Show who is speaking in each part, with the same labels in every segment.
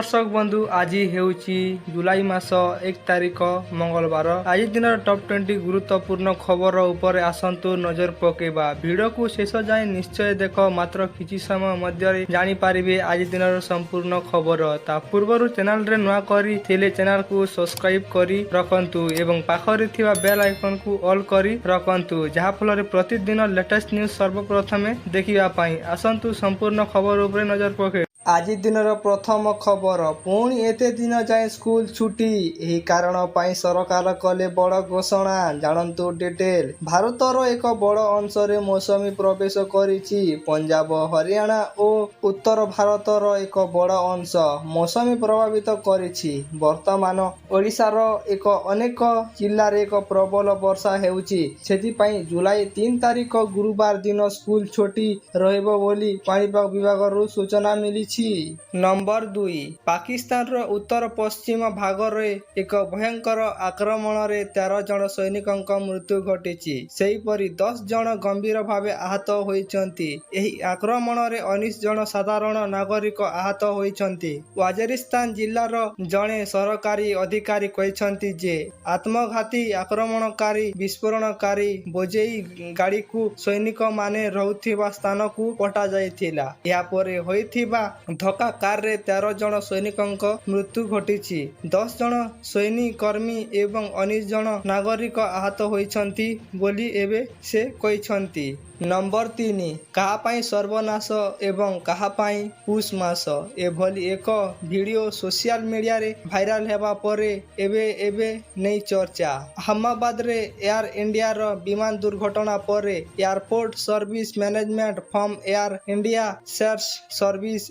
Speaker 1: ଦର୍ଶକ ବନ୍ଧୁ, ଆଜି ହେଉଛି ଜୁଲାଇ ମାସ 1 ତାରିଖ, ମଙ୍ଗଳବାର। ଆଜି ଦିନର ଟପ୍ 20 ଗୁରୁତ୍ୱପୂର୍ଣ୍ଣ ଖବର ଉପରେ ଆସନ୍ତୁ ନଜର ପକେଇବା। ଭିଡ଼ିଓକୁ ଶେଷ ଯାଏଁ ନିଶ୍ଚୟ ଦେଖ। ମାତ୍ର କିଛି ସମୟ ମଧ୍ୟରେ ଜାଣିପାରିବେ ଆଜି ଦିନର ସମ୍ପୂର୍ଣ୍ଣ ଖବର। ତା ପୂର୍ବରୁ ଚ୍ୟାନେଲରେ ନୂଆ କରି ଥିଲେ ଚ୍ୟାନେଲକୁ ସବସ୍କ୍ରାଇବ କରି ରଖନ୍ତୁ ଏବଂ ପାଖରେ ଥିବା ବେଲ୍ ଆଇକନକୁ ଅଲ୍ କରି ରଖନ୍ତୁ, ଯାହାଫଳରେ ପ୍ରତିଦିନ ଲେଟେଷ୍ଟ ନ୍ୟୁଜ୍ ସର୍ବପ୍ରଥମେ ଦେଖିବା ପାଇଁ। ଆସନ୍ତୁ ସମ୍ପୂର୍ଣ୍ଣ ଖବର ଉପରେ ନଜର ପକେଇବା। ଆଜି ଦିନର ପ୍ରଥମ ଖବର, ପୁଣି ଏତେ ଦିନ ଯାଏଁ ସ୍କୁଲ ଛୁଟି, ଏହି କାରଣ ପାଇଁ ସରକାର କଲେ ବଡ଼ ଘୋଷଣା। ଜାଣନ୍ତୁ ଡିଟେଲ। ଭାରତର ଏକ ବଡ଼ ଅଂଶରେ ମୌସୁମୀ ପ୍ରବେଶ କରିଛି। ପଞ୍ଜାବ, ହରିୟାଣା ଓ ଉତ୍ତର ଭାରତର ଏକ ବଡ଼ ଅଂଶ ମୌସୁମୀ ପ୍ରଭାବିତ କରିଛି। ବର୍ତ୍ତମାନ ଓଡ଼ିଶାର ଏକ ଅନେକ ଜିଲ୍ଲାରେ ଏକ ପ୍ରବଳ ବର୍ଷା ହେଉଛି। ସେଥିପାଇଁ ଜୁଲାଇ 3 ତାରିଖ ଗୁରୁବାର ଦିନ ସ୍କୁଲ ଛୁଟି ରହିବ ବୋଲି ପାଣିପାଗ ବିଭାଗରୁ ସୂଚନା ମିଳିଛି। ନମ୍ବର 2, ପାକିସ୍ତାନର ଉତ୍ତର ପଶ୍ଚିମ ଭାଗରେ ଏକ ଭୟଙ୍କର ଆକ୍ରମଣରେ 13 ଜଣ ସୈନିକଙ୍କ ମୃତ୍ୟୁ ଘଟିଛି। ସେହିପରି 10 ଜଣ ଗମ୍ଭୀର ଭାବେ ଆହତ ହୋଇଛନ୍ତି। ଏହି ଆକ୍ରମଣରେ 19 ଜଣ ସାଧାରଣ ନାଗରିକ ଆହତ ହୋଇଛନ୍ତି। ୱାଜିରିସ୍ତାନ ଜିଲ୍ଲାର ଜଣେ ସରକାରୀ ଅଧିକାରୀ କହିଛନ୍ତି ଯେ ଆତ୍ମଘାତୀ ଆକ୍ରମଣକାରୀ ବିସ୍ଫୋରଣକାରୀ ବୋଝେଇ ଗାଡ଼ିକୁ ସୈନିକମାନେ ରହୁଥିବା ସ୍ଥାନକୁ ପଠାଯାଇଥିଲା। ଏହାପରେ ହୋଇଥିବା ଧକ୍କା କାରରେ 13 ଜଣ ସୈନିକଙ୍କ ମୃତ୍ୟୁ ଘଟିଛି। 10 ଜଣ ସୈନ୍ୟ କର୍ମୀ ଏବଂ 19 ଜଣ ନାଗରିକ ଆହତ ହୋଇଛନ୍ତି ବୋଲି ଏବେ ସେ କହିଛନ୍ତି। ନମ୍ବର 3, କାହା ପାଇଁ ସର୍ବନାଶ ଏବଂ କାହା ପାଇଁ ପୁଷ ମାସ? ଏଭଳି ଏକ ଭିଡ଼ିଓ ସୋସିଆଲ ମିଡ଼ିଆରେ ଭାଇରାଲ ହେବା ପରେ ଏବେ ଏବେ ନେଇ ଚର୍ଚ୍ଚା। ଅହମ୍ମଦାବାଦରେ ଏୟାର ଇଣ୍ଡିଆର ବିମାନ ଦୁର୍ଘଟଣା ପରେ airport service management firm Air India Airserv Service,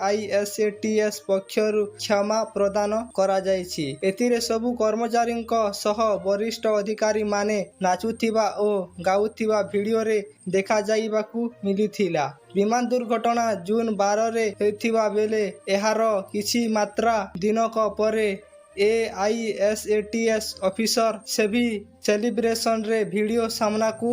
Speaker 1: AISATS ପକ୍ଷରୁ କ୍ଷମା ପ୍ରଦାନ କରାଯାଇଛି। ଏଥିରେ ସବୁ କର୍ମଚାରୀଙ୍କ ସହ ବରିଷ୍ଠ ଅଧିକାରୀମାନେ ନାଚୁଥିବା ଓ ଗାଉଥିବା ଭିଡ଼ିଓରେ ଦେଖାଯାଇବାକୁ ମିଳିଥିଲା। ବିମାନ ଦୁର୍ଘଟଣା ଜୁନ 12ରେ ହୋଇଥିବା ବେଳେ ଏହାର କିଛି ମାତ୍ର ଦିନକ ପରେ ଏଆଇଏସ୍ଏଟିଏସ୍ ଅଫିସର ସେଭି ସେଲିବ୍ରେସନରେ ଭିଡ଼ିଓ ସାମ୍ନାକୁ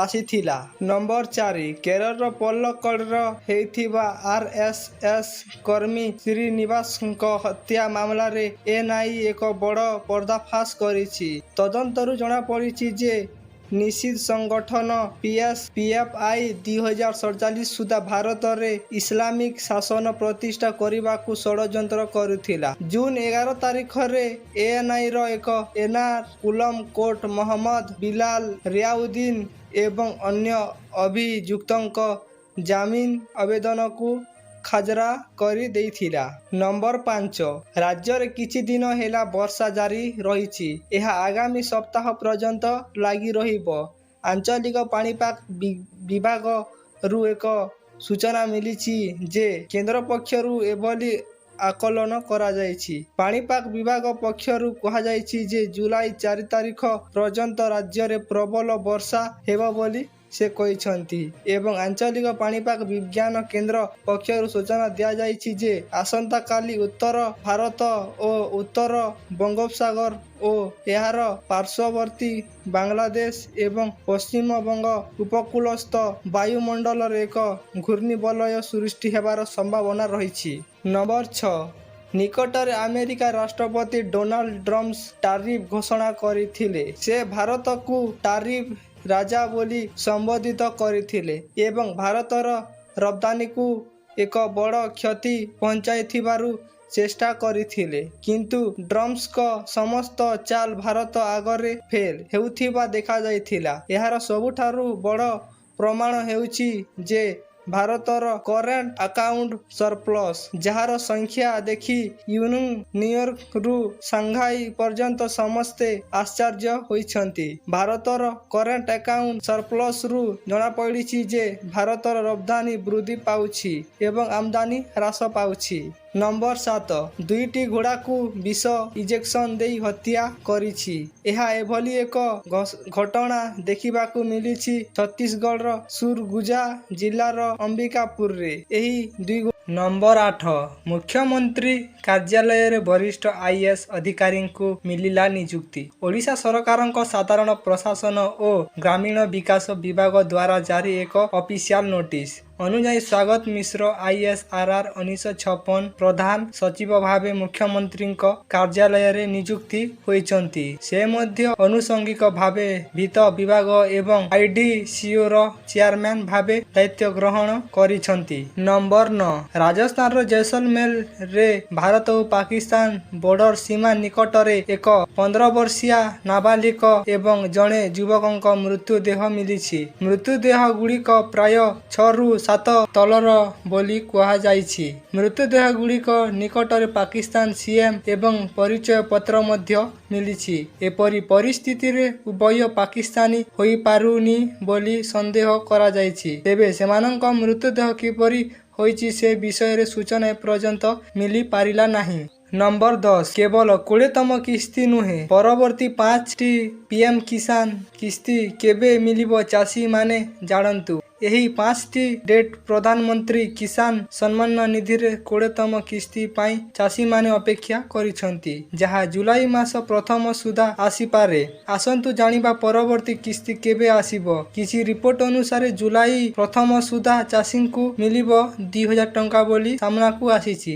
Speaker 1: ଆସିଥିଲା। ନମ୍ବର 4, କେରଳର ପଲକ୍କଡ଼ର ହୋଇଥିବା ଆରଏସଏସ କର୍ମୀ ଶ୍ରୀନିବାସଙ୍କ ହତ୍ୟା ମାମଲାରେ ଏନ୍ଆଇଏ ଏକ ବଡ଼ ପର୍ଦ୍ଦାଫାଶ କରିଛି। ତଦନ୍ତରୁ ଜଣାପଡ଼ିଛି ଯେ ନିଷିଦ୍ଧ ସଂଗଠନ ପିଏଫଆଇ 2047 ସୁଦ୍ଧା ଭାରତରେ ଇସଲାମିକ ଶାସନ ପ୍ରତିଷ୍ଠା କରିବାକୁ ଷଡ଼ଯନ୍ତ୍ର କରୁଥିଲା। ଜୁନ 11 ତାରିଖରେ ଏନ୍ଆଇଏର ଏକ ଏର୍ନାକୁଲମ କୋର୍ଟ ମହମ୍ମଦ ବିଲାଲ ରିଆଉଦ୍ଦିନ ଏବଂ ଅନ୍ୟ ଅଭିଯୁକ୍ତଙ୍କ ଜାମିନ ଆବେଦନକୁ ଖାରଜ କରିଦେଇଥିଲା। ନମ୍ବର 5, ରାଜ୍ୟରେ କିଛି ଦିନ ହେଲା ବର୍ଷା ଜାରି ରହିଛି। ଏହା ଆଗାମୀ ସପ୍ତାହ ପର୍ଯ୍ୟନ୍ତ ଲାଗି ରହିବ। ଆଞ୍ଚଳିକ ପାଣିପାଗ ବିଭାଗରୁ ଏକ ସୂଚନା ମିଳିଛି ଯେ କେନ୍ଦ୍ର ପକ୍ଷରୁ ଏଭଳି ଆକଳନ କରାଯାଇଛି। ପାଣିପାଗ ବିଭାଗ ପକ୍ଷରୁ କୁହାଯାଇଛି ଯେ ଜୁଲାଇ 4 ତାରିଖ ପର୍ଯ୍ୟନ୍ତ ରାଜ୍ୟରେ ପ୍ରବଳ ବର୍ଷା ହେବ ବୋଲି ସେ କହିଛନ୍ତି ଏବଂ ଆଞ୍ଚଳିକ ପାଣିପାଗ ବିଜ୍ଞାନ କେନ୍ଦ୍ର ପକ୍ଷରୁ ସୂଚନା ଦିଆଯାଇଛି ଯେ ଆସନ୍ତାକାଲି ଉତ୍ତର ଭାରତ ଓ ଉତ୍ତର ବଙ୍ଗୋପସାଗର ଓ ଏହାର ପାର୍ଶ୍ୱବର୍ତ୍ତୀ ବାଂଲାଦେଶ ଏବଂ ପଶ୍ଚିମବଙ୍ଗ ଉପକୂଳସ୍ଥ ବାୟୁମଣ୍ଡଳରେ ଏକ ଘୂର୍ଣ୍ଣିବଳୟ ସୃଷ୍ଟି ହେବାର ସମ୍ଭାବନା ରହିଛି। ନମ୍ବର 6, ନିକଟରେ ଆମେରିକା ରାଷ୍ଟ୍ରପତି ଡୋନାଲ୍ଡ ଟ୍ରମ୍ପ ଟାରିଫ ଘୋଷଣା କରିଥିଲେ। ସେ ଭାରତକୁ ଟାରିଫ ରାଜା ବୋଲି ସମ୍ବୋଧିତ କରିଥିଲେ ଏବଂ ଭାରତର ରପ୍ତାନିକୁ ଏକ ବଡ଼ କ୍ଷତି ପହଞ୍ଚାଇଥିବାରୁ ଚେଷ୍ଟା କରିଥିଲେ। କିନ୍ତୁ ଟ୍ରମ୍ପଙ୍କ ସମସ୍ତ ଚାଲ ଭାରତ ଆଗରେ ଫେଲ୍ ହେଉଥିବା ଦେଖାଯାଇଥିଲା। ଏହାର ସବୁଠାରୁ ବଡ଼ ପ୍ରମାଣ ହେଉଛି ଯେ ଭାରତର କରେଣ୍ଟ ଆକାଉଣ୍ଟ ସରପ୍ଲସ୍, ଯାହାର ସଂଖ୍ୟା ଦେଖି ନ୍ୟୁୟର୍କରୁ ସାଂଘାଇ ପର୍ଯ୍ୟନ୍ତ ସମସ୍ତେ ଆଶ୍ଚର୍ଯ୍ୟ ହୋଇଛନ୍ତି। ଭାରତର କରେଣ୍ଟ ଆକାଉଣ୍ଟ ସରପ୍ଲସରୁ ଜଣାପଡ଼ିଛି ଯେ ଭାରତର ରପ୍ତାନି ବୃଦ୍ଧି ପାଉଛି ଏବଂ ଆମଦାନୀ ହ୍ରାସ ପାଉଛି। ନମ୍ବର 7, ଦୁଇଟି ଘୋଡ଼ାକୁ ବିଷ ଇଞ୍ଜେକ୍ସନ ଦେଇ ହତ୍ୟା କରିଛି। ଏହା ଏଭଳି ଏକ ଘଟଣା ଦେଖିବାକୁ ମିଳିଛି ଛତିଶଗଡ଼ର ସୁରଗୁଜା ଜିଲ୍ଲାର ଅମ୍ବିକାପୁରରେ। ଏହି ଦୁଇ ନମ୍ବର 8, ମୁଖ୍ୟମନ୍ତ୍ରୀ କାର୍ଯ୍ୟାଳୟରେ ବରିଷ୍ଠ ଆଇଏଏସ୍ ଅଧିକାରୀଙ୍କୁ ମିଳିଲା ନିଯୁକ୍ତି। ଓଡ଼ିଶା ସରକାରଙ୍କ ସାଧାରଣ ପ୍ରଶାସନ ଓ ଗ୍ରାମୀଣ ବିକାଶ ବିଭାଗ ଦ୍ୱାରା ଜାରି ଏକ ଅଫିସିଆଲ ନୋଟିସ ଅନୁଯାୟୀ, ସ୍ୱାଗତ ମିଶ୍ର ଆଇଏଏସ୍ ଆରଆର 1956 ପ୍ରଧାନ ସଚିବ ଭାବେ ମୁଖ୍ୟମନ୍ତ୍ରୀଙ୍କ କାର୍ଯ୍ୟାଳୟରେ ନିଯୁକ୍ତି ହୋଇଛନ୍ତି। ସେ ମଧ୍ୟ ଆନୁଷଙ୍ଗିକ ଭାବେ ବିତ୍ତ ବିଭାଗ ଏବଂ ଆଇଡିସିଓର ଚେୟାରମ୍ୟାନ ଭାବେ ଦାୟିତ୍ୱ ଗ୍ରହଣ କରିଛନ୍ତି। ନମ୍ବର 9, ରାଜସ୍ଥାନର ଜୈସଲମେରରେ ଭାରତ ଓ ପାକିସ୍ତାନ ବର୍ଡର ସୀମା ନିକଟରେ ଏକ 15 ବର୍ଷୀୟା ନାବାଳିକା ଏବଂ ଜଣେ ଯୁବକଙ୍କ ମୃତଦେହ ମିଳିଛି। ମୃତଦେହ ଗୁଡ଼ିକ ପ୍ରାୟ 6ରୁ 7 ତଳର ବୋଲି କୁହାଯାଇଛି। ମୃତଦେହ ଗୁଡ଼ିକ ନିକଟରେ ପାକିସ୍ତାନ ସିମ୍ ଏବଂ ପରିଚୟ ପତ୍ର ମଧ୍ୟ ମିଳିଛି। ଏପରି ପରିସ୍ଥିତିରେ ଉଭୟ ପାକିସ୍ତାନୀ ହୋଇପାରୁନି ବୋଲି ସନ୍ଦେହ କରାଯାଇଛି। ତେବେ ସେମାନଙ୍କ ମୃତଦେହ କିପରି ହୋଇଛି, ସେ ବିଷୟରେ ସୂଚନା ଏପର୍ଯ୍ୟନ୍ତ ମିଳିପାରିଲା ନାହିଁ। ନମ୍ବର 10, କେବଳ 20ତମ କିସ୍ତି ନୁହେଁ, ପରବର୍ତ୍ତୀ ପାଞ୍ଚଟି ପିଏମ କିଷାନ କିସ୍ତି କେବେ ମିଳିବ, ଚାଷୀମାନେ ଜାଣନ୍ତୁ। ଏହି ପାଞ୍ଚଟି ଡେଟ୍। ପ୍ରଧାନମନ୍ତ୍ରୀ କିଷାନ ସମ୍ମାନ ନିଧିରେ 20ତମ କିସ୍ତି ପାଇଁ ଚାଷୀମାନେ ଅପେକ୍ଷା କରିଛନ୍ତି, ଯାହା ଜୁଲାଇ ମାସ ପ୍ରଥମ ସୁଦ୍ଧା ଆସିପାରେ। ଆସନ୍ତୁ ଜାଣିବା ପରବର୍ତ୍ତୀ କିସ୍ତି କେବେ ଆସିବ। କିଛି ରିପୋର୍ଟ ଅନୁସାରେ, ଜୁଲାଇ ପ୍ରଥମ ସୁଦ୍ଧା ଚାଷୀଙ୍କୁ ମିଳିବ 2000 ଟଙ୍କା ବୋଲି ସାମ୍ନାକୁ ଆସିଛି।